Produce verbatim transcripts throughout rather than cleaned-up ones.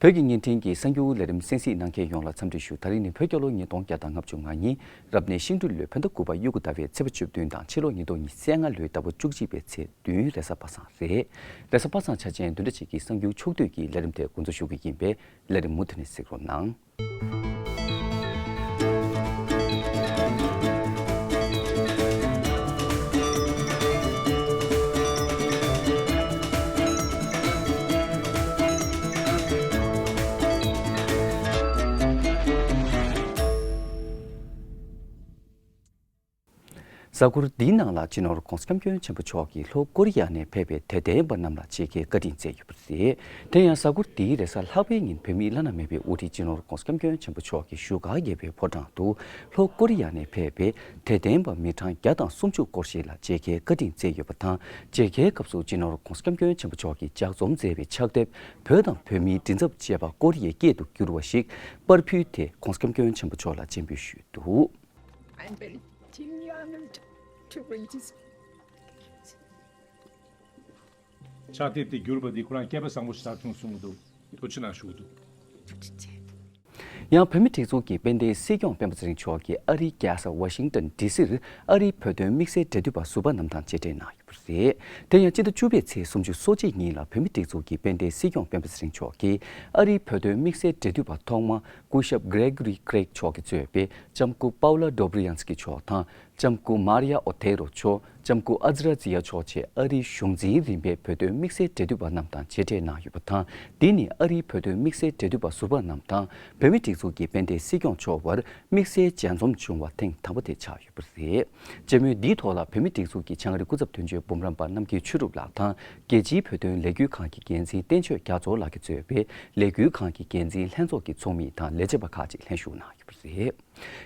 བོད་ཀྱི་བརྙན་འཕྲིན་གྱི་གསར་འགྱུར་ལས་རིམ་གསན་གཟིགས་གནང་མཁན་ཡོངས་ལ་འཚམས་འདྲི་ཞུ། ད་རིང་ནི་བོད་རྒྱལ་ལོ་ཉིས་སྟོང་བརྒྱ་དང་ལྔ་བཅུ་ང་གཉིས། རབ་གནས་ཤིང་སྦྲུལ་ལོའི་བོད་ཟླ་དགུ་པ་དབྱར་ཁུག་ཟླ་བའི་ཚེས་པ་བཅུ་བདུན་དང་ཕྱི་ལོ་ཉིས་སྟོང་ཉི་ཤུ་རྩ་ལྔ་ལོའི་ཟླ་བ་བཅུ་གཅིག་པའི་ཚེས་བདུན་རེས་གཟའ་པ་སངས་རེད། རེས་གཟའ་པ་སངས་འཆར་ཅན་བདུན་ཕྲག་གཅིག་གི་གསར་འགྱུར་ཕྱོགས་བསྡུས་ཀྱི་ལས་རིམ་དེ་འགོ་འཛུགས་ཞུ་གི་ཡིན་པས། ལས་རིམ་མུ་མཐུད་ནས་གཟིགས་རོགས་གནང་། གཟའ་འཁོར་འདིའི་ནང་ལ་སྤྱི་ནོར་༧གོང་ས་༧སྐྱབས་མགོན་ཆེན་པོ་མཆོག་གིས་ལྷོ་ཀོ་རི་ཡ་ནས་ཕེབས་པའི་དད་ལྡན་པ་རྣམས་ལ་མཇལ་ཁའི་བཀའ་དྲིན་སྩལ་ཡོད་པ་རེད། དེ་ཡང་གཟའ་འཁོར་འདིའི་རེས་གཟའ་ལྷག་པའི་ཉིན་བོད་མིའི་བླ་ན་མེད་པའི་དབུ་ཁྲིད་སྤྱི་ནོར་༧གོང་ས་༧སྐྱབས་མགོན་ཆེན་པོ་མཆོག་གིས་བཞུགས་སྒར་རྒྱལ་པོའི་ཕོ་བྲང་དུ་ལྷོ་ཀོ་རི་ཡ་ནས་ཕེབས་པའི་དད་ལྡན་པ་མི་གྲངས་བརྒྱ་དང་སུམ་ཅུ་སྐོར་ཞིག་ལ་མཇལ་ཁའི་བཀའ་དྲིན་སྩལ་ཡོད་པ་དང་། མཇལ་ཁའི་སྐབས་སུ་སྤྱི་ནོར་༧གོང་ས་༧སྐྱབས་མགོན་ཆེན་པོ་མཆོག་གིས་ལྗགས་རྩོམ་མཛད་པའི་ཕྱག་དེབ། བོད་དང་བོད་མིའི་མགྲིན་ཚབ་ཅེས་པ་ཀོ་རི་ཡའི་སྐད་དུ་བསྒྱུར་བ་ཞིག་པར་ཕུལ་ཏེ་༧གོང་ས་༧སྐྱབས་མགོན་ཆེན་པོ་མཆོག་ལ་སྤྱན་འབུལ་ཞུས་འདུག I'm very young to read this. ཕྱག་དེབ་དེ་བསྒྱུར་བ་འདི་ཁོ་རང་སྐལ་པ་བཟང་པོ་ཞིག་ཆགས་བྱུང་གསུང་གི་འདུག་ཐུགས་རྗེ་གནང་ཞུ་གི་འདུག་ཡང་བོད་མིའི་སྒྲིག་འཛུགས་ཀྱི་དཔལ་ལྡན་སྲིད་སྐྱོང་སྤེན་པ་ཚེ་རིང་མཆོག་གིས་ཨ་རིའི་རྒྱལ་ས་ཝ་ཤིང་ཏོན་ཌི་སིར་ཨ་རིའི་བོད་དོན་དམིགས་བསལ་འབྲེལ་མཐུད་པ་ཟུར་པ་རྣམས་དང་མཇལ་འཕྲད་གནང་ཡོད་པ་རེད། དེ་ཡང་སྤྱི་ཟླ་བཅུ་པའི་ཚེས་སུམ་ཅུ་སོ་གཅིག་ཉིན་ལ་བོད་མིའི་སྒྲིག་འཛུགས་ཀྱི་དཔལ་ལྡན་སྲིད་སྐྱོང་སྤེན་པ་ཚེ་རིང་མཆོག་གིས་ཨ་རིའི་བོད་དོན་དམིགས་བསལ་འབྲེལ་མཐུད་པ་ཐོག་མ་སྐུ་ཞབས་གྷི་རེ་གྷོ་རི་ཀྲེག་མཆོག་གིས་གཙོས་པའི་ལྕམ་སྐུ་པའུ་ལ་ཌོབ་རི་ཡན་སི་ཀི་མཆོག་དང་། ལྕམ་སྐུ་མཱ་རི་ཡ་ཨོ་ཐེ་རོ་མཆོག་ལྕམ་སྐུ་ཨ་ཛི་ར་ཛི་ཡ་མཆོག་བཅས་ཨ་རིའི་གཞུང་འཛིན་རིམ་པའི་བོད་དོན་དམིགས་བསལ་འབྲེལ་མཐུད་པ་རྣམས་དང་མཇལ་འཕྲད་གནང་ཡོད་པ་དང་། འདི་ནི་ཨ་རིའི་བོད་དོན་དམིགས་བསལ་འབྲེལ་མཐུད་པ་ཟུར་པ་རྣམས་དང་བོད་མིའི་སྒྲིག་འཛུགས་ཀྱི་དཔལ་ལྡན་སྲིད་སྐྱོང་མཆོག་བར་དམིགས་བསལ་མཇལ་འཛོམས་བྱུང་བ་ཐེངས་དང་པོ་དེ་ཆགས་ཡོད་པ་རེད། མཇལ་མོལ་འདིའི་ཐོག་ལ་བོད་མིའི་སྒྲིག་འཛུགས་ཀྱི་བྱང་ཨ་རིའི་སྐུ་ཚབ་དོན་གཅོད་འབུམ་རམས་པ་རྣམ་རྒྱལ་ཆོས་གྲུབ་ལགས་དང་། རྒྱལ་སྤྱིའི་བོད་དོན་ལས་འགུལ་ཁང་གི་འགན་འཛིན་བསྟན་ཆོས་རྒྱ་མཚོ་ལགས་ཀྱིས་གཙོས་པའི་ལས་འགུལ་ཁང་གི་འགན་འཛིན་ལྷན་ཚོགས་ཀྱི་ཚོགས་མི་དང་ལས་བྱེད་པ་ཁག་ཅིག་ལྷན་ཞུགས་གནང་ཡོད་པ་རེད།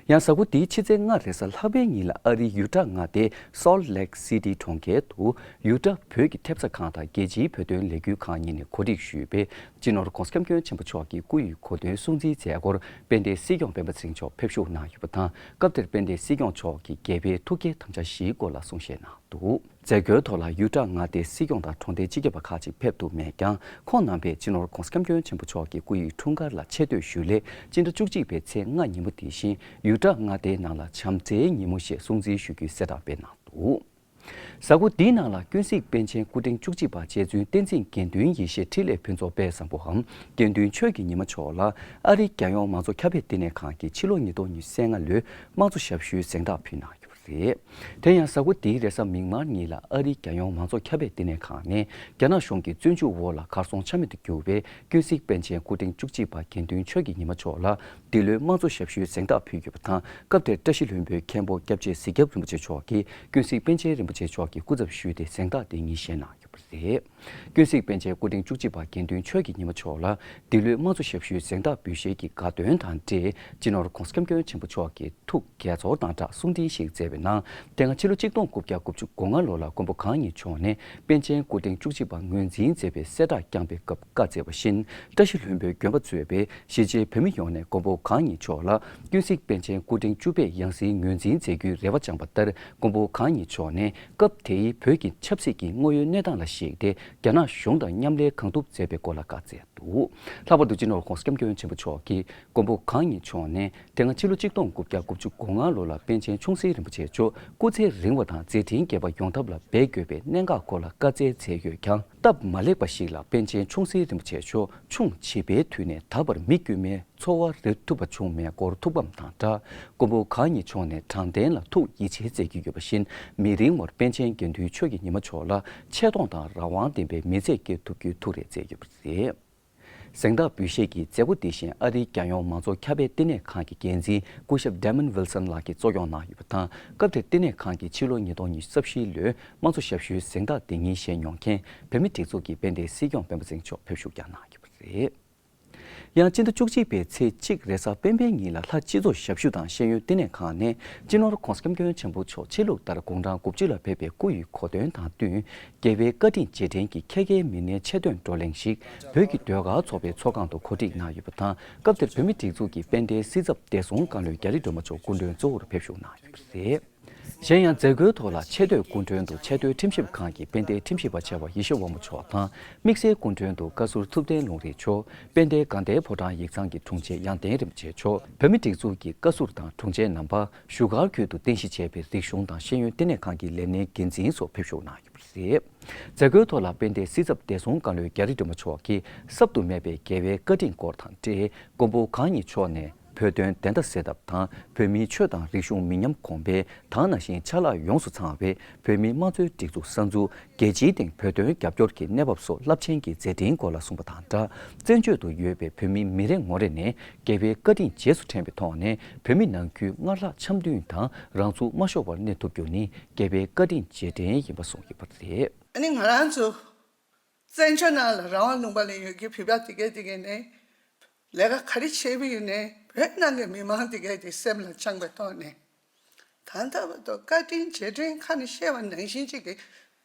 ཡང་གཟའ་འཁོར་འདིའི་ཕྱི་ཚེས་ལྔ་རེས་གཟའ་ལྷག་པའི་ཉིན་ལ་ཨ་རིའི་ཡུ་ཊ་མངའ་སྡེའི་སོལ་ལེག་སི་ཊི་གྲོང་ཁྱེར་དུ་ཡུ་ཊ་བོད་ཀྱི་ཐེབས་རྩ་ཁང་དང་རྒྱལ་སྤྱིའི་བོད་དོན་ལས་འགུལ་ཁང་གཉིས་ནས་གོ་སྒྲིག་ཞུས་པའི་སྤྱི་ནོར་༧གོང་ས་༧སྐྱབས་མགོན་ཆེན་པོ་མཆོག་གི་སྐུ་ཡི་གོ་སྟོན་སྲུང་བརྩིའི་མཛད་སྒོར་དཔལ་ལྡན་སྲིད་སྐྱོང་སྤེན་པ་ཚེ་རིང་མཆོག་ཕེབས་ཞུགས་གནང་ཡོད་པ་དང་། སྐབས་དེར་དཔལ་ལྡན་སྲིད་སྐྱོང་མཆོག་གིས་རྒྱལ་བའི་ཐུགས་བསྐྱེད་དམ་བཅའ་བཞིའི་སྐོར་ལ་གསུང་བཤད་གནང་འདུག་མཛད་སྒོའི་ཐོག་ལ་ཡུ་ཊ་མངའ་སྡེའི་སྲིད་སྐྱོང་དང་གྲོང་སྡེའི་སྤྱི་ཁྱབ་པ་ཁག་ཅིག་ཕེབས་ཐུབ་མེད་ཀྱང་། ཁོང་རྣམ་པས་སྤྱི་ནོར་༧གོང་ས་༧སྐྱབས་མགོན་ཆེན་པོ་མཆོག་གི་སྐུ་ཡི་འཁྲུངས་སྐར་ལ་ཆེ་བསྟོད་ཞུ་སླད། སྤྱི་ཟླ་བཅུ་གཅིག་པའི་ཚེས་ལྔ་ཉིན་མོ་དེ་བཞིན་ཡུ་ཊ་མངའ་སྡེའི་ནང་ལ་བྱམས་བརྩེའི་ཉིན་མོ་ཞེས་སྲུང་བརྩི་ཞུ་རྒྱུའི་གསལ་བསྒྲགས་སྤེལ་གནང་འདུག་གཟའ་འཁོར་འདིའི་ནང་ལ་ཀུན་གཟིགས་པཎ་ཆེན་སྐུ་ཕྲེང་བཅུ་གཅིག་པ་རྗེ་བཙུན་བསྟན་འཛིན་དགེ་འདུན་ཡེ་ཤེས་འཕྲིན་ལས་ཕུན་ཚོགས་དཔལ་བཟང་པོའམ་དགེ་འདུན་ཆོས་ཀྱི་ཉི་མ་མཆོག་ལ་ཨ་རིའི་རྒྱལ་ཡོངས་མང་གཙོ་ཁྱབ་སྤེལ་བསྟི་གནས་ཁང་གིས་ཕྱི་ལོ་ཉིས་སྟོང་ཉི་ཤུ་རྩ་ལྔ་ལོའི་དམངས་གཙོ་ཞབས་ཞུའི་གཟེངས་རྟགས་ཕུལ་གནང་ཡོད་པ་རེད། དེ་ཡང་གཟའ་འཁོར་འདིའི་རེས་གཟའ་མིག་དམར་ཉིན་ལ་ཨ་རིའི་རྒྱལ་ཡོངས་མང་གཙོ་ཁྱབ་སྤེལ་བསྟི་གནས་ཁང་ནས་རྒྱ་ནག་གཞུང་གི་བཙོན་འཇུག་འོག་ལ་གར་སོང་ཆ་མེད་དུ་གྱུར་བའི་ཀུན་གཟིགས་པཎ་ཆེན་སྐུ་ཕྲེང་བཅུ་གཅིག་པ་དགེ་འདུན་ཆོས་ཀྱི་ཉི་མ་མཆོག་ལ་འདི་ལོའི་དམངས་གཙོ་ཞབས་ཞུའི་གཟེངས་རྟགས་ཕུལ་ཡོད་པ་དང་། སྐབས་དེར་བཀྲ་ཤིས་ལྷུན་པོའི་མཁན་པོ་སྐྱབས་རྗེ་གཟིག་སྐྱབས་རིན་པོ་ཆེ་མཆོག་གིས་ཀུན་གཟིགས་པཎ་ཆེན་རིན་པོ་ཆེ་མཆོག་གི་སྐུ་ཚབ་ཞུས་ཏེ་གཟེངས་རྟགས་དེ་ཉིད་བཞེས་གནང་ཡོད་པ་རེད། ཀུན་གཟིགས་པཎ་ཆེན་སྐུ་ཕྲེང་བཅུ་གཅིག་པ་དགེ་འདུན་ཆོས་ཀྱི་ཉི་མ་མཆོག་ལ་འདི་ལོའི་དམངས་གཙོ་ཞབས་ཞུའི་གཟེངས་རྟགས་འབུལ་བཞེས་ཀྱི་དགའ་སྟོན་དང་འབྲེལ་སྤྱི་ནོར་༧གོང་ས་༧སྐྱབས་མགོན་ཆེན་པོ་མཆོག་གིས་ཐུགས་དགྱེས་ཚོར་དང་སྦྲགས་གསུང་འཕྲིན་ཞིག་སྩལ་བའི་ནང་། དེ་སྔ་ཕྱི་ལོ་གཅིག་སྟོང་དགུ་བརྒྱ་དགུ་བཅུ་གོ་ལྔ་ལོ་ལ་མགོན་པོ་གང་ཉིད་མཆོག་ནས་པཎ་ཆེན་སྐུ་ཕྲེང་བཅུ་གཅིག་པ་ངོས་འཛིན་མཛད་པའི་གསལ་བསྒྲགས་བསྐྱངས་པའི་སྐབས་བཀའ་སྩལ་བ་བཞིན། བཀྲ་ཤིས་ལྷུན་པོའི་དགོན་པ་གཙོས་པའི་གཞིས་བྱེས་བོད་མི་ཡོངས་ནས་མགོན་པོ་གང་ཉིད་མཆོག་ལ་ཀུན་གཟིགས་པཎ་ཆེན་སྐུ་ཕྲེང་བཅུ་པས་ཡང་སྲིད་ངོས་འཛིན་མཛད་རྒྱུའི་རེ་བ་བཅངས་པ་ལྟར། མགོན་པོ་གང་ཉིད་མཆོག་ནས་སྐབས་དེའི་བོད་ཀྱི་ཆབ་སྲིད་ཀྱི་དངོས་ཡོད་གནས་སྟངས་ལ་གཞིགས་ཏེ་རྒྱ་ནག་གཞུང་དང་མཉམ་ལས་གང་ཐུབ་མཛད་པའི་སྐོར་ལ་བཀའ་སྩལ་འདུག་ལྷག་པར་དུ་སྤྱི་ནོར་༧གོང་ས་༧སྐྱབས་མགོན་ཆེན་པོ་མཆོག་གིས་མགོན་པོ་གང་ཉིད་མཆོག་ནས་དེ་སྔ་ཕྱི་ལོ་གཅིག་སྟོང་དགུ་བརྒྱ་དགུ་བཅུ་གོ་ལྔ་ལོ་ལ་པཎ་ཆེན་ཆུང་སྲིད་རིན་པོ་ཆེ་མཆོག་སྐུ་ཚེ་རིང་བ་དང་མཛད་འཕྲིན་རྒྱས་པ་ཡོང་ཐབས་ལ་འབད་དགོས་པའི་གནད་འགག་སྐོར་ལ་བཀའ་སྩལ་མཛད་ཡོད་ཀྱང་། སྟབས་མ་ལེགས་པ་ཞིག་ལ་པཎ་ཆེན་ཆུང་སྲིད་རིན་པོ་ཆེ་མཆོག་ཆུང་བྱིས་པའི་དུས་ནས་ད་བར་མི་དཀྱུས་མའི་འཚོ་བ་རོལ་ཐུབ་པ་བྱུང་མེད་སྐོར་ཐུགས་ཕམ་དང་སྦྲགས། མགོན་པོ་གང་ཉིད་མཆོག་ནས་དྲང་བདེན་ལ་ཐུགས་ཡིད་ཆེས་མཛད་ཀྱི་ཡོད་པ་བཞིན། མི་རིང་བར་པཎ་ཆེན་དགེ་འདུན་ཆོས་ཀྱི་ཉི་མ་མཆོག་ལ་ཆེ་མཐོང་དང་རང་དབང་ལྡན་པའི་མི་ཚེ་སྐྱེལ་ཐུབ་རྒྱུའི་ཐུགས་རེ་མཛད་ཡོད་པ་རེད། གཟེངས་རྟགས་འབུལ་བཞེས་ཀྱི་མཛད་སྒོ་འདི་བཞིན་ཨ་རིའི་རྒྱལ་ཡོངས་མང་གཙོ་ཁྱབ་སྤེལ་བསྟི་གནས་ཁང་གི་འགན་འཛིན་སྐུ་ཞབས་Damon Wilson་ལགས་ཀྱིས་གཙོ་སྐྱོང་གནང་ཡོད་པ་དང་། སྐབས་དེར་བསྟི་གནས་ཁང་གིས་ཕྱི་ལོ་ཉིས་སྟོང་ཉི་ཤུ་རྩ་བཞི་ལོའི་དམངས་གཙོ་ཞབས་ཞུའི་གཟེངས་རྟགས་འདི་ཉིད་བཞེས་མྱོང་མཁན་བོད་མིའི་སྒྲིག་འཛུགས་ཀྱི་དཔལ་ལྡན་སྲིད་སྐྱོང་སྤེན་པ་ཚེ་རིང་མཆོག་ཕེབས་བཞུགས་ཀྱང་གནང་ཡོད་པ་རེད། ཡང་སྤྱི་ཟླ་བཅུ་གཅིག་པའི་ཚེས་གཅིག་རེས་གཟའ་སྤེན་པའི་ཉིན་ལ་ལྷ་སྤྱི་ཚོགས་ཞབས་ཞུ་དང་ཤེས་ཡོན་བསྟི་གནས་ཁང་ནས་སྤྱི་ནོར་༧གོང་ས་༧སྐྱབས་མགོན་ཆེན་པོ་མཆོག་ཕྱི་ལུགས་ལྟར་དགུང་གྲངས་དགུ་བཅུ་ལ་ཕེབས་པའི་སྐུ་ཡི་གོ་སྟོན་དང་བསྟུན། རྒྱལ་བའི་བཀའ་དྲིན་རྗེས་དྲན་གྱི་ཁྱད་མཁས་མི་སྣའི་ཆེད་དོན་བགྲོ་གླེང་ཞིག་བོད་ཀྱི་ཟློས་གར་ཚོགས་པའི་ཚོགས་ཁང་དུ་གོ་སྒྲིག་གནང་ཡོད་པ་དང་། སྐབས་དེར་བོད་མིའི་སྒྲིག་འཛུགས་ཀྱི་དཔལ་ལྡན་སྲིད་ཚབ་བདེ་སྲུང་བཀའ་བློན་རྒྱ་རི་སྒྲོལ་མ་མཆོག་སྐུ་མགྲོན་གཙོ་བོར་ཕེབས་བཞུགས་གནང་ཡོད་པ་རེད། གཞན་ཡང་མཛད་སྒོའི་ཐོག་ལ་ཆེས་མཐོའི་སྐུ་མགྲོན་དུ་ཆེས་མཐོའི་ཁྲིམས་ཞིབ་ཁང་གི་དཔལ་ལྡན་ཁྲིམས་ཞིབ་པ་ཆེ་བ་ཡེ་ཤེས་དབང་མོ་མཆོག་དང་། དམིགས་བསལ་སྐུ་མགྲོན་དུ་བཀའ་ཟུར་ཐུབ་བསྟན་ལུང་རིགས་མཆོག་དཔལ་ལྡན་དགའ་ལྡན་ཕོ་བྲང་ཡིག་ཚང་གི་དྲུང་ཆེ་དབྱངས་ལྡན་རིན་པོ་ཆེ་མཆོག་བོད་མིའི་སྒྲིག་འཛུགས་ཀྱི་བཀའ་ཟུར་དང་དྲུང་ཆེ་རྣམ་པ། བཞུགས་སྒར་ཁུལ་དུ་རྟེན་གཞི་བྱས་པའི་རིག་གཞུང་དང་ཤེས་ཡོན་ལྟེ་གནས་ཁང་གི་ལས་སྣེའི་འགན་འཛིན་སོགས་ཕེབས་ཞུགས་གནང་ཡོད་པ་རེད། མཛད་སྒོའི་ཐོག་ལ་དཔལ་ལྡན་སྲིད་ཚབ་བདེ་སྲུང་བཀའ་བློན་རྒྱ་རི་སྒྲོལ་མ་མཆོག་གིས་གསར་དུ་སྨྲས་པའི་རྒྱལ་བའི་བཀའ་དྲིན་སྐོར་དང་འབྲེལ། མགོན་པོ་གང་ཉིད་མཆོག་ནས་བོད་དོན་བདེན་མཐའ་གསལ་ཐབས་དང་། བོད་མིའི་ཆོས་དང་རིག་གཞུང་མི་ཉམས་གོང་འཕེལ་དང་། ནང་བཞིན་ཆ་ལག་ཡོངས་སུ་ཚང་བའི་བོད་མིའི་དམངས་གཙོའི་སྒྲིག་འཛུགས་གསར་འཛུགས། རྒྱལ་སྤྱིའི་སྟེང་བོད་དོན་རྒྱབ་སྐྱོར་གྱི་གནས་བབ་སོགས་རླབས་ཆེན་གྱི་མཛད་འཕྲིན་སྐོར་ལ་གསུངས་པ་དང་སྦྲགས། བཙན་བྱོལ་དུ་ཡོད་པའི་བོད་མི་མི་རེ་ངོ་རེ་ནས་རྒྱལ་བའི་བཀའ་དྲིན་རྗེས་སུ་དྲན་པའི་ཐོག་ནས། བོད་མི་ནང་ཁུལ་སྔར་ལྷག་འཆམ་མཐུན་དང་རང་ཚུགས་མ་ཤོར་བར་གནས་ཐུབ་རྒྱུ་ནི་རྒྱལ་བའི་བཀའ་དྲིན་རྗེས་དྲན་ཡིན་པ་གསུངས་ཡོད་པ་རེད། ཨ་ནི་ང་རང་ཚོ་བཙན་བྱོལ་ནང་ལ་རང་དབང་ལུང་པ་ལ་ཡོད་ཀྱི་བོད་པ་དེ་གས་དེ་གས་ནས་ལས་ཀ་ག་རེ་བྱས་པ་ཡིན་ནའི་བོད་ནང་གི་མི་མང་དེ་གས་དེ་སེམས་ལ་བཅངས་པའི་ཐོག་ནས་ད་ལྟ་བར་དུ་བཀའ་དྲིན་རྗེས་དྲན་ཁ་ནས་བཤད་པ་ནང་བཞིན་ཅིག་གི་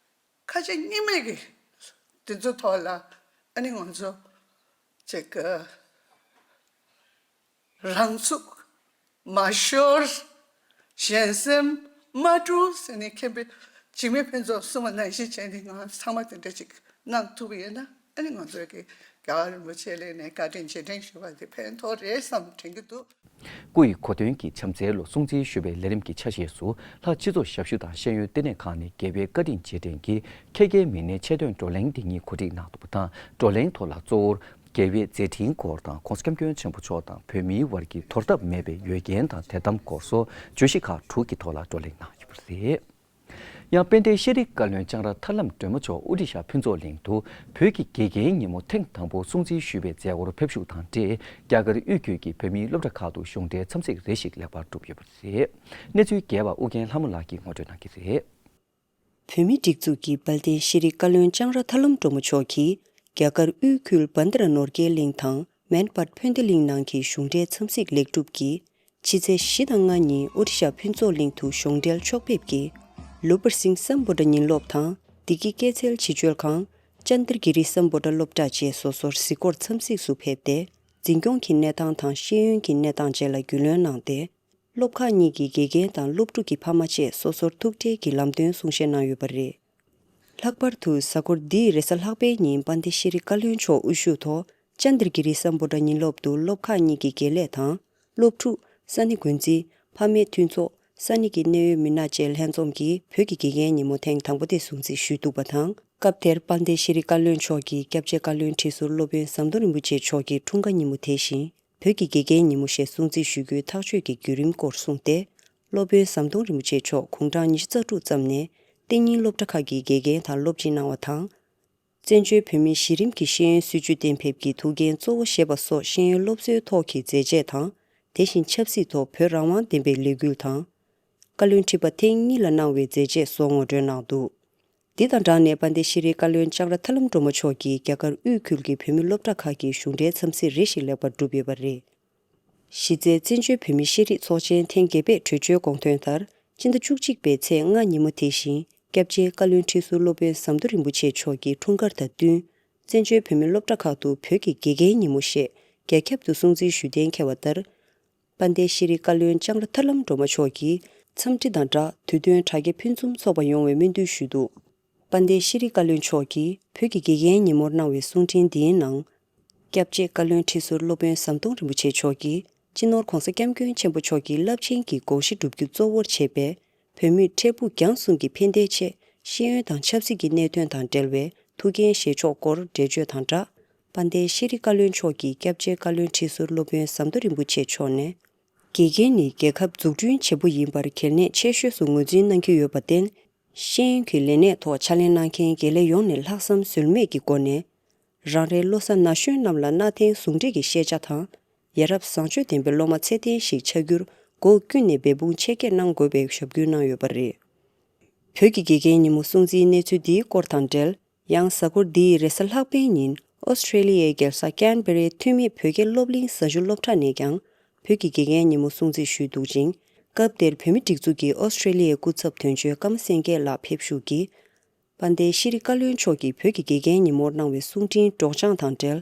ཁ་ཆེ་གཉིས་མེད་ཀྱི་དེ་ཚོ་ཐོག་ལ་ཨ་ནི་ང་ཚོ་ཅིག་གི་རང་ཚུགས་མ་ཤོར། གཞན་སེམས་མ་དཀྲུག་ཟེར་ནས་མཁན་པོ་འཇིགས་མེད་ཕུན་ཚོགས་གསུངས་པ་ནང་བཞིན་བྱས་ནས་ང་ཚང་མ་དེ་འདྲ་ཅིག་གནང་ཐུབ་པ་ཡིན་ན་ཨ་ནི་ང་ཚོའི་གི་རྒྱལ་བ་རིན་པོ་ཆེ་ལ་ནས་བཀའ་དྲིན་རྗེས་དྲན་ཞུ་བ་དེ་ཕན་ཐོགས་རེད་བསམ་དྲན་གྱི་འདུག། སྐུ་ཡི་གོ་སྟོན་གྱི་ཕྱག་འཚལ་ལོ་སྲུང་བརྩི་ཞུ་བའི་ལས་རིམ་གྱི་ཆ་ཤས་སུ། ལྷ་སྤྱི་ཚོགས་ཞབས་ཞུ་དང་ཤེས་ཡོན་ལྟེ་གནས་ཁང་ནས་རྒྱལ་བའི་བཀའ་དྲིན་རྗེས་དྲན་གྱི་ཁྱད་མཁས་མི་སྣའི་ཆེད་དོན་བགྲོ་གླེང་འདི་ཉིད་གོ་སྒྲིག་གནང་འདུག་པ་དང་། བགྲོ་གླེང་ཐོག་ལ་གཙོ་བོར་རྒྱལ་བའི་མཛད་འཕྲིན་སྐོར་དང་། ྋགོང་ས་ྋསྐྱབས་མགོན་ཆེན་པོ་མཆོག་དང་བོད་མིའི་དབར་གྱི་དོར་ཐབས་མེད་པའི་འོས་འགན་དང་དད་དམ་སྐོར་སོགས་བརྗོད་གཞི་ཁག་དྲུག་གི་ཐོག་ལ་བགྲོ་གླེང་གནང་ཡོད་པ་རེད། ཡང་དཔལ་ལྡན་ཤེས་རིག་བཀའ་བློན་ལྕང་ར་ཐར་ལམ་སྒྲོལ་མ་མཆོག་ཨོ་རི་ཤ་ཕུན་ཚོགས་གླིང་དུ་བོད་ཀྱི་དགེ་རྒན་ཉིན་མོ་ཐེངས་དང་པོ་སྲུང་བརྩི་ཞུས་པའི་མཛད་སྒོར་ཕེབས་ཞུགས་དང་འབྲེལ། རྒྱ་གར་དབུས་ཁུལ་གྱི་བོད་མིའི་སློབ་གྲྭ་ཁག་ཏུ་གཞུང་འབྲེལ་འཚམས་གཟིགས་རེ་ཞིག་ལེགས་པར་གྲུབ་ཡོད་པ་རེད། གནས་ཚུལ་རྒྱས་པ་ཨུ་རྒྱན་ལྷ་མོ་ལགས་ཀྱིས་ངོ་སྤྲོད་གནང་གི་རེད། བོད་མིའི་སྒྲིག་འཛུགས་ཀྱི་དཔལ་ལྡན་ཤེས་རིག་བཀའ་བློན་ལྕང་ར་ཐར་ལམ་སྒྲོལ་མ་མཆོག་གིས་རྒྱ་གར་དབུས་ཁུལ་བན་དྷ་ར་ནོར་རྒྱས་གླིང་དང་མན་པད་ཕོན་སྡེ་གླིང་ནང་གི་གཞུང་འབྲེལ་འཚམས་གཟིགས་ལེགས་གྲུབ་ཀྱིས། ཕྱི་ཚེས་བཞི་དང་ལྔ་ཉིན་ཨོ་རི་ཤ་ཕུན་ཚོགས་གླིང་དུ་གཞུང་འབྲེལ་ཕྱོགས་ཕེབས་ཀྱིས། ལུ་པར་སིང་སམ་བྷོ་ཊ་ཉིན་སློབ་དང་བདེ་སྐྱིད་སྐྱེད་ཚལ་ཕྱི་བཅོལ་ཁང་། ཅན་དར་གི་རི་སམ་བྷོ་ཊ་སློབ་གྲྭ་བཅས་སོ་སོར་གཟིགས་སྐོར་འཚམས་གཟིགས་སུ་ཕེབས་ཏེ། འཛིན་སྐྱོང་གི་གནས་སྟངས་དང་ཤེས་ཡོན་གྱི་གནས་སྟངས་བཅས་ལ་རྒྱུས་ལོན་གནང་སྟེ། སློབ་ཁག་གཉིས་ཀྱི་དགེ་རྒན་དང་སློབ་ཕྲུག་གི་ཕ་མ་བཅས་སོ་སོར་ཐུགས་ཁྲལ་གྱི་ལམ་སྟོན་གསུང་བཤད་གནང་ཡོད་པ་རེད། ལྷག་པར་དུ་གཟའ་འཁོར་འདིའི་རེས་གཟའ་ལྷག་པའི་ཉིན་དཔལ་ལྡན་ཤེས་རིག་བཀའ་བློན་མཆོག་དབུ་བཞུགས་ཐོག་ཅན་དར་གི་རི་སམ་བྷོ་ཊ་ཉིན་སློབ་ཏུ་སློབ་ཁག་གཉིས་ཀྱི་དགེ་ལས་དང་། སློབ་ཕྲུག་ས་གནས་འགོ་འཛིན། ཕ་མའི་མཐུན་ཚོགས། ས་གནས་ཀྱི་གནད་ཡོད་མི་སྣ་བཅས་ལྷན་འཛོམས་ཀྱིས་བོད་ཀྱི་དགེ་རྒན་ཉིན་མོ་ཐེངས་དང་པོ་དེ་སྲུང་བརྩི་ཞུས་འདུག་པ་དང་། སྐབས་དེར་དཔལ་ལྡན་ཤེས་རིག་བཀའ་བློན་མཆོག་གིས་སྐྱབས་རྗེ་བཀའ་བློན་ཁྲི་ཟུར་སློབ་དཔོན་ཟམ་གདོང་རིན་པོ་ཆེ་མཆོག་གི་འཁྲུངས་སྐར་ཉིན་མོ་དེ་བཞིན། བོད་ཀྱི་དགེ་རྒན་ཉིན་མོ་ཞེས་སྲུང་བརྩི་ཞུ་རྒྱུའི་ཐག་གཅོད་ཀྱི་བརྒྱུད་རིམ་སྐོར་གསུངས་ཏེ། སློབ་དཔོན་ཟམ་གདོང་རིན་པོ་ཆེ་མཆོག་དགུང་གྲངས་ཉི་ཤུ་རྩ་དྲུག་ཙམ་ནས་གཏན་ཉིན་སློབ་གྲྭ་ཁག་གི་དགེ་རྒན་དང་སློབ་སྤྱི་གནང་བ་དང་། བཙན་བྱོལ་བོད་མིའི་གཞི་རིམ་གྱི་ཤེས་ཡོན་སྲིད་བྱུས་གཏན་འབེབས་ཀྱི་ཐུགས་འགན་གཙོ་བོ་བཞེས་པ་སོགས་ཤེས་ཡོན་སློབ་གསོའི་ཐོག་གི་མཛད་རྗེས་དང་། དེ་བཞིན་ཆབ་སྲིད་ཐོག་བོད་རང་དབང་ལྡན་པའི་ལས་འགུལ་དང་། བཀའ་བློན་ཁྲི་པ་ཐེངས་གཉིས་ལ་གནང་བའི་མཛད་རྗེས་སོགས་ངོ་སྤྲོད་གནང་འདུག། འདི་དང་སྦྲགས་ནས་དཔལ་ལྡན་ཤེས་རིག་བཀའ་བློན་ལྕང་ར་ཐར་ལམ་སྒྲོལ་མ་མཆོག་གིས་རྒྱ་གར་དབུས་ཁུལ་གྱི་བོད་མི་སློབ་གྲྭ་ཁག་གི་གཞུང་འབྲེལ་འཚམས་གཟིགས་རེ་ཞིག་ལེགས་པར་གྲུབ་ཡོད་པ་རེད། གཞི་རྩའི་བཙན་བྱོལ་བོད་མིའི་ཤེས་རིག་ཚོགས་ཆེན་ཐེངས་བརྒྱད་པའི་གྲོས་ཆོད་དགོངས་དོན་ལྟར། སྤྱི་ཟླ་བཅུ་གཅིག་པའི་ཚེས་ལྔ་ཉིན་མོ་དེ་བཞིན། སྐྱབས་རྗེ་བཀའ་བློན་ཁྲི་ཟུར་སློབ་དཔོན་ཟམ་གདོང་རིན་པོ་ཆེ་མཆོག་གི་འཁྲུངས་སྐར་དང་བསྟུན། བཙན་བྱོལ་བོད་མི་སློབ་གྲྭ་ཁག་ཏུ་བོད་ཀྱི་དགེ་རྒན་ཉིན་མོ་ཞེས་རྒྱ་ཁྱབ་ཏུ་སྲུང་བརྩི་ཞུ་གཏན་འཁེལ་བ་ལྟར། དཔལ་ལྡན་ཤེས་རིག་བཀའ་བློན་ལྕང་ར་ཐར་ལམ་སྒྲོལ་མ་མཆོག་གིས་འཚམས་འདྲི་དང་སྦྲགས་དུས་སྟོན་དྲ་རྒྱ་ཕུན་སུམ་ཚོགས་པ་ཡོང་བའི་སྨོན་འདུན་ཞུས་འདུག། དཔལ་ལྡན་ཤེས་རིག་བཀའ་བློན་མཆོག་གིས་བོད་ཀྱི་དགེ་རྒན་ཉིན་མོར་གནང་བའི་གསུང་འཕྲིན་འདིའི་ནང་། སྐྱབས་རྗེ་བཀའ་བློན་ཁྲི་ཟུར་སློབ་དཔོན་ཟམ་གདོང་རིན་པོ་ཆེ་མཆོག་གིས་སྤྱི་ནོར་༧གོང་ས་༧སྐྱབས་མགོན་ཆེན་པོ་མཆོག་གི་རླབས་ཆེན་གྱི་དགོངས་གཞི་བསྒྲུབ་རྒྱུ་གཙོ་བོར་བྱས་པའི་བོད་མིའི་འཕྲལ་ཕུགས་རྒྱང་གསུམ་གྱི་ཕན་བདེའི་ཆེད་ཤེས་ཡོན་དང་ཆབ་སྲིད་ཀྱི་གནད་དོན་དང་འབྲེལ་བའི་ཐུགས་འགན་བཞེས་ཕྱོགས་སྐོར་འགྲེལ་བརྗོད་དང་སྦྲགས། དཔལ་ལྡན་ཤེས་རིག་བཀའ་བློན་མཆོག་གིས་སྐྱབས་རྗེ་བཀའ་བློན་ཁྲི་ཟུར་སློབ་དཔོན་ཟམ་གདོང་རིན་པོ་ཆེ་མཆོག་ནས། དགེ་རྒན་ནི་རྒྱལ་ཁབ་འཛུགས་སྐྲུན་བྱེད་པོ་ཡིན་པར་གལ་གནད་ཆེ་ཤོས་སུ་ངོས་འཛིན་གནང་གི་ཡོད་པར་བརྟེན། ཤེས་ཡོན་གྱི་ལས་གནས་ཐོག་ཕྱག་ལས་གནང་མཁན་དགེ་ལས་ཡོངས་ནས་ལྷག་བསམ་ཟོལ་མེད་ཀྱི་སྒོ་ནས། རང་རེའི་བློ་བཟང་ན་གཞོན་རྣམས་ལ་གནའ་དེང་ཟུང་འབྲེལ་གྱི་ཤེས་བྱ་དང་། ཡ་རབས་བཟང་སྤྱོད་ལྡན་པའི་སློབ་མ་ཚད་ལྡན་ཞིག་ཆགས་རྒྱུར་སྒོ་ཀུན་ནས་འབད་འབུངས་ཆེ་བསྐྱེད་གནང་དགོས་པའི་ཞབས་སྐུལ་གནང་ཡོད་པ་རེད། བོད་ཀྱི་དགེ་རྒན་ཉིན་མོ་སྲུང་བརྩིའི་གནས་ཚུལ་འདིའི་སྐོར་དང་འབྲེལ། ཡང་གཟའ་འཁོར་འདིའི་རེས་གཟའ་ལྷག་པའི་ཉིན་ཨོ་སི་ཁྲེ་ལི་ཡའི་རྒྱལ་ས་ཀན་བེ་རའི་འཐུས་མིའི་བོད་དགེ་སློབ་གླིང་ཟ་ཞུ་སློབ་གྲྭ་ནས་ཀྱང་བོད་ཀྱི་དགེ་རྒན་ཉིན་མོ་སྲུང་བརྩི་ཞུས་འདུག་ཅིང་། སྐབས་དེར་བོད་མིའི་སྒྲིག་འཛུགས་ཀྱི་ཨོ་སི་ཁྲེ་ལི་ཡའི་སྐུ་ཚབ་དོན་གཅོད་ཀརྨ་སེང་གེ་ལགས་ཕེབས་ཞུགས་ཀྱིས། དཔལ་ལྡན་ཤེས་རིག་བཀའ་བློན་མཆོག་གིས་བོད་ཀྱི་དགེ་རྒན་ཉིན་མོར་གནང་བའི་གསུང་འཕྲིན་སྒྲོག་སྦྱང་དང་འབྲེལ།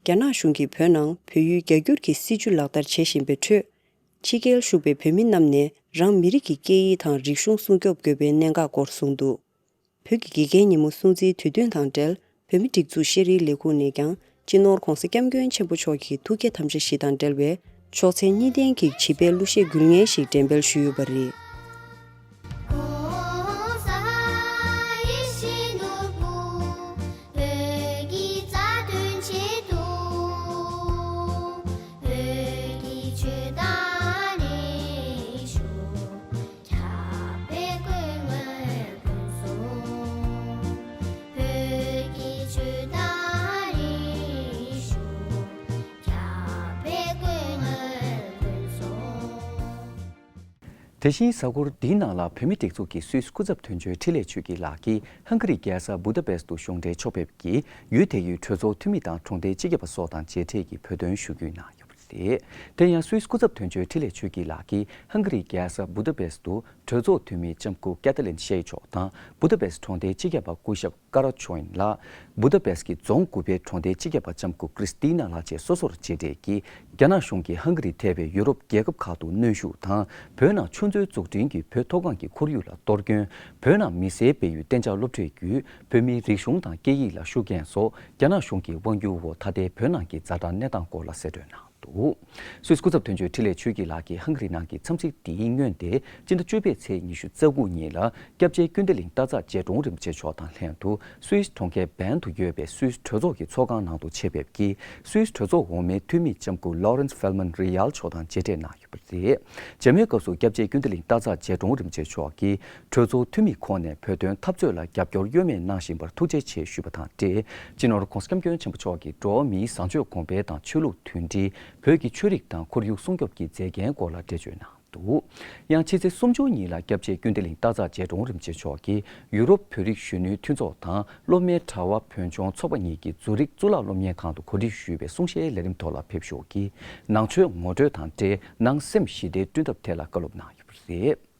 རྒྱ་ནག་གཞུང་གིས་བོད་ནང་བོད་ཡུལ་རྒྱ་སྒྱུར་གྱི་སྲིད་བྱུས་ལག་བསྟར་བྱེད་བཞིན་པའི་ཁྲོད། ཕྱི་རྒྱལ་བཞུགས་པའི་བོད་མི་རྣམས་ནས་རང་མི་རིགས་ཀྱི་སྐད་ཡིག་དང་རིག་གཞུང་སྲུང་སྐྱོབ་དགོས་པའི་གནད་འགག་སྐོར་གསུངས་འདུག་བོད་ཀྱི་དགེ་རྒན་ཉིན་མོ་སྲུང་བརྩིའི་དུས་སྟོན་དང་འབྲེལ། བོད་མི་སྒྲིག་འཛུགས་ཤེས་རིག་ལས་ཁུངས་ནས་ཀྱང་། སྤྱི་ནོར་༧གོང་ས་༧སྐྱབས་མགོན་ཆེན་པོ་མཆོག་གི་ཐུགས་བསྐྱེད་དམ་བཅའ་བཞི་དང་འབྲེལ་བའི་ཕྱོགས་འཚལ་གཉིས་ལྡན་གྱི་བྱིས་པའི་གླུ་གཞས་འགུལ་ངལ་ཞིག་འགྲེམས་སྤེལ་ཞུས་ཡོད་པ་རེད། དེ་བཞིན་གཟའ་འཁོར་འདིའི་ནང་ལ་བོད་མི་སྒྲིག་འཛུགས་ཀྱི་སུད་སི་སྐུ་ཚབ་དོན་གཅོད་འཕྲིན་ལས་ཆོས་སྐྱིད་ལགས་ཀྱིས་ཧང་ག་རིའི་རྒྱལ་ས་བུ་ད་པེ་སི་ཏུ་གཞུང་འབྲེལ་ཕྱོགས་ཕེབས་ཀྱིས་ཡུལ་དེ་ཡི་གྲོས་ཚོགས་འཐུས་མི་དང་གྲོང་སྡེའི་སྤྱི་ཁྱབ་པ་སོགས་དང་མཇལ་འཕྲད་ཀྱིས་བོད་དོན་ཞུ་སྐུལ་གནང་ཡོད་པ་རེད། དེ་ཡང་སུད་སི་སྐུ་ཚབ་དོན་གཅོད་འཕྲིན་ལས་ཆོས་སྐྱིད་ལགས་ཀྱིས་ཧང་ག་རིའི་རྒྱལ་ས་བུ་ད་པེ་སི་ཏུ་གྲོས་ཚོགས་འཐུས་མི་ལྕམ་སྐུ་ཀེ་ཐ་ལིན་ཤེ་མཆོག་དང་བུ་ད་པེ་སི་གྲོང་སྡེའི་སྤྱི་ཁྱབ་པ་སྐུ་ཞབས་ཀ་ར་ཆོ་ཡིན་ལགས། བུ་ད་པེ་སི་ཀྱི་རྫོང་དགུ་པའི་གྲོང་སྡེའི་སྤྱི་ཁྱབ་པ་ལྕམ་སྐུ་ཀྲིས་ཏི་ན་ལགས་བཅས་སོ་སོར་མཇལ་འཕྲད་ཀྱིས། རྒྱ་ནག་གཞུང་གིས་ཧང་ག་རི་ཐེ་བའི་ཡུ་རོབ་རྒྱལ་ཁབ་ཁག་ཏུ་གནོན་ཤུགས་དང་། བོད་ནང་ཆུ་མཛོད་འཛུགས་སྐྲུན་གྱིས་བོད་མཐོ་སྒང་གི་ཁོར་ཡུག་ལ་གཏོར་སྐྱོན། བོད་ནང་མི་སེར་སྤེལ་ཡུལ་གཏན་འཇགས་སློབ་གྲྭའི་བརྒྱུད་བོད་མིའི་རིག་གཞུང་དང་སྐད་ཡིག་ལ་ཤུགས་རྐྱེན་སོགས་རྒྱ་ནག་གཞུང་གི་དབང་སྒྱུར་འོག་ད་ལྟའི་བོད་ནང་གི་ཛ་དྲག་གནས་སྟངས་སྐོར་ལ་གསལ་སྟོན་གནང་འདུག་སུད་སི་སྐུ་ཚབ་དོན་གཅོད་འཕྲིན་ལས་ཆོས་སྐྱིད་ལགས་ཀྱིས་ཧང་ག་རི་ནང་གི་འཚམས་གཟིགས་འདིའི་སྔོན་ཏེ། སྤྱི་ཟླ་བཅུ་པའི་ཚེས་ཉི་ཤུ་རྩ་དགུ་ཉིན་ལ་སྐྱབས་རྗེ་ཀུན་བདེ་གླིང་སྟག་འཚེར་རྗེ་དྲུང་རིན་པོ་ཆེ་མཆོག་དང་ལྷན་དུ་སུད་སི་གྲོང་ཁྱེར་བན་དུ་ཡོད་པའི་སུད་སི་གྲོས་ཚོགས་ཀྱི་ཚོགས་ཁང་ནང་དུ་ཆེད་ཕེབས་ཀྱིས། སུད་སི་གྲོས་ཚོགས་འོག་མའི་འཐུས་མི་ལྕམ་སྐུ་ལོ་རན་སི་ཧྥེལ་མན་རི་ཡལ་མཆོག་དང་མཇལ་འཕྲད་གནང་ཡོད་པ་རེད། མཇལ་མོལ་སྐབས་སུ་སྐྱབས་རྗེ་ཀུན་བདེ་གླིང་སྟག་འཚེར་རྗེ་དྲུང་རིན་པོ་ཆེ་མཆོག་གིས། གྲོས་ཚོགས་འཐུས་མི་ཁོངས་ནས་བོད་དོན་འཐབ་རྩོད་ལ་རྒྱབ་སྐྱོར་གཡོ་མེད་གནང་བཞིན་པར་ཐུགས་རྗེ་ཆེ་ཞུས་པ་དང་འབྲེལ། སྤྱི་ནོར་༧གོང་ས་༧སྐྱབས་མགོན་ཆེན་པོ་མཆོག་གིས་འགྲོ་བ་མིའི་བཟང་སྤྱོད་གོང་འཕེལ་དང་ཆོས་ལུགས་མཐུན་སྒྲིལ། བོད་ཀྱི་ཆོས་རིག་དང་ཁོར་ཡུག་སྲུང་སྐྱོབ་ཀྱི་མཛད་འགན་སྐོར་ལ་འགྲེལ་བརྗོད་གནང་འདུག་ཡང་ཕྱི་ཚེས་སུམ་ཅུ་ཉིན་ལ་སྐྱབས་རྗེ་ཀུན་བདེ་གླིང་སྟག་འཚེར་རྗེ་དྲུང་རིན་པོ་ཆེ་མཆོག་གིས་ཡུ་རོབ་བོད་རིགས་གཞོན་ནུའི་མཐུན་ཚོགས་དང་སློབ་མའི་དྲ་བ་བོད་ལྗོངས་ཚོགས་པ་གཉིས་ཀྱི་ཛུ་རིག་གཙུག་ལག་སློབ་གཉེར་ཁང་དུ་གོ་སྒྲིག་ཞུས་པའི་གསུང་བཤད་ལས་རིམ་ཐོག་ལ་ཕེབས་ཞུགས་ཀྱིས། ནང་ཆོས་ངོ་སྤྲོད་དང་འབྲེལ་ནང་སེམས་ཞི་བདེ་བསྐྲུན་ཐབས་ཐད་ལ་བཀའ་སློབ་གནང་ཡོད་པ་རེད།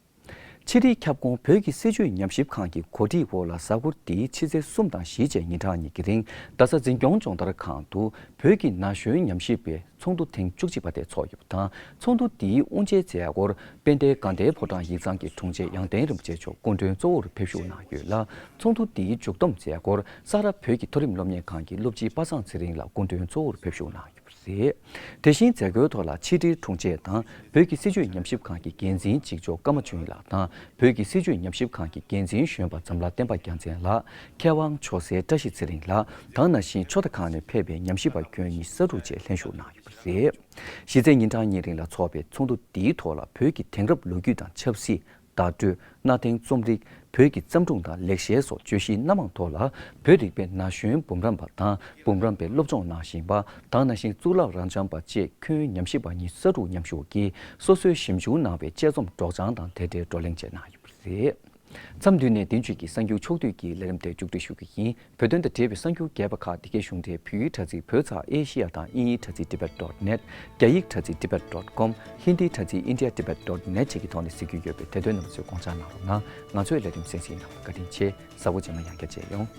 ཕྱི་དྲིལ་ཁྱབ་ཁོངས་བོད་ཀྱི་སྲིད་བྱུས་ཉམས་ཞིབ་ཁང་གི་གོ་སྒྲིག་འོག་ལ་གཟའ་འཁོར་འདིའི་ཕྱི་ཚེས་གསུམ་དང་བཞི་བཅས་ཉིན་གྲངས་གཉིས་ཀྱི་རིང་རྡ་ས་འཛིན་སྐྱོང་སྦྱོང་བརྡར་ཁང་དུ་བོད་ཀྱི་ན་གཞོན་ཉམས་ཞིབ་པའི་ཚོགས་འདུ་ཐེངས་བཅུ་གཅིག་པ་དེ་ཚོགས་ཡོད་པ་དང་། ཚོགས་འདུ་འདིའི་དབུ་འབྱེད་མཛད་སྒོར་དཔལ་ལྡན་དགའ་ལྡན་ཕོ་བྲང་ཡིག་ཚང་གི་དྲུང་ཆེ་ཡང་སྟེང་རིན་པོ་ཆེ་མཆོག་སྐུ་མགྲོན་གཙོ་བོར་ཕེབས་ཞུགས་གནང་ཡོད་ལ། ཚོགས་འདུ་འདིའི་མཇུག་བསྡོམས་མཛད་སྒོར་ས་རཱ་བོད་ཀྱི་མཐོ་རིམ་སློབ་གཉེར་ཁང་གི་སློབ་སྤྱི་པ་སངས་ཚེ་རིང་ལགས་སྐུ་མགྲོན་གཙོ་བོར་ཕེབས་ཞུགས་གནང་ཡོད། རེད། དེ་བཞིན་མཛད་སྒོའི་ཐོག་ལ་ཕྱི་དྲིལ་དྲུང་ཆེ་དང་བོད་ཀྱི་སྲིད་བྱུས་ཉམས་ཞིབ་ཁང་གི་འགན་འཛིན་གཅིག་ལྕོགས་ཀརྨ་ཆོས་དབྱིངས་ལགས་དང་། བོད་ཀྱི་སྲིད་བྱུས་ཉམས་ཞིབ་ཁང་གི་འགན་འཛིན་གཞོན་པ་འཛམ་ལྷ་བསྟན་པ་རྒྱལ་མཚན་ལགས། མཁས་དབང་ཇོ་སེ་བཀྲ་ཤིས་ཚེ་རིང་ལགས་དང་། ན་གཞོན་ཕྱོགས་མཐའ་ཁག་ནས་ཕེབས་པའི་ཉམས་ཞིབ་པ་ཁྱོན་ཉི་ཤུ་རྩ་དྲུག་བཅས་ལྷན་ཞུགས་གནང་ཡོད་པ་རེད། གཞི་རྩའི་ཉིན་གྲངས་གཉིས་རིང་ལ་འཚོགས་པའི་ཚོགས་འདུ་འདིའི་ཐོག་ལ་བོད་ཀྱི་དེང་རབས་ལོ་རྒྱུས་དང་ཆབ་སྲིད། བརྡ་སྤྲོད། གནའ་དེང་རྩོམ་རིག་བོད་ཀྱི་བརྩམས་སྒྲུང་དང་ལེགས་བཤད་སོགས་བརྗོད་གཞིའི་སྣ་མང་ཐོག་ལ། བོད་རིག་པའི་ན་གཞོན་འབུམ་རམས་པ་དང་འབུམ་རམས་པའི་སློབ་སྦྱོང་གནང་བཞིན་པ་དང་། ན་གཞོན་གཙུག་ལག་རབ་འབྱམས་པ་བཅས་ཁྱོན་ཉམས་ཞིབ་པ་ཉི་ཤུ་རྩ་དྲུག་མཉམ་ཞུགས་ཀྱིས། སོ་སོའི་ཞིབ་འཇུག་གནང་བའི་དཔྱད་རྩོམ་སྒྲོག་སྦྱང་དང་དེ་འབྲེལ་བགྲོ་གླེང་བཅས་གནང་ཡོད་པ་རེད། མཚམས་འདི་ནས་དེང་དུས་ཀྱི་གསར་འགྱུར་ཕྱོགས་བསྡུས་ཀྱི་ལས་རིམ་དེ་མཇུག་སྒྲིལ་ཞུ་རྒྱུ་ཡིན། བོད་དོན་དང་འབྲེལ་བའི་གསར་འགྱུར་རྒྱས་པ་ཁག་འདི་གའི་གཞུང་འབྲེལ་བོད་ཡིག་དྲ་ཚིགས་བོད་ཚགས་ཨེ་ཤི་ཡ་དང་དབྱིན་ཡིག་དྲ་ཚིགས་tibet dot net། རྒྱ་ཡིག་དྲ་ཚིགས་tibet dot com། ཧིན་དིའི་དྲ་ཚིགས་india tibet dot net བཅས་ཀྱི་ཐོག་ནས་གཟིགས་རྒྱུ་ཡོད་པས། དེ་དོན་རྣམ་པ་ཚོས་དགོངས་འཇགས་གནང་རོགས་གནང་། ང་ཚོའི་ལས་རིམ་གསན་གཟིགས་གནང་བར་བཀའ་དྲིན་ཆེ། གཟའ་འཁོར་རྗེས་མ་ཡང་བསྐྱར་མཇལ་ཡོང་།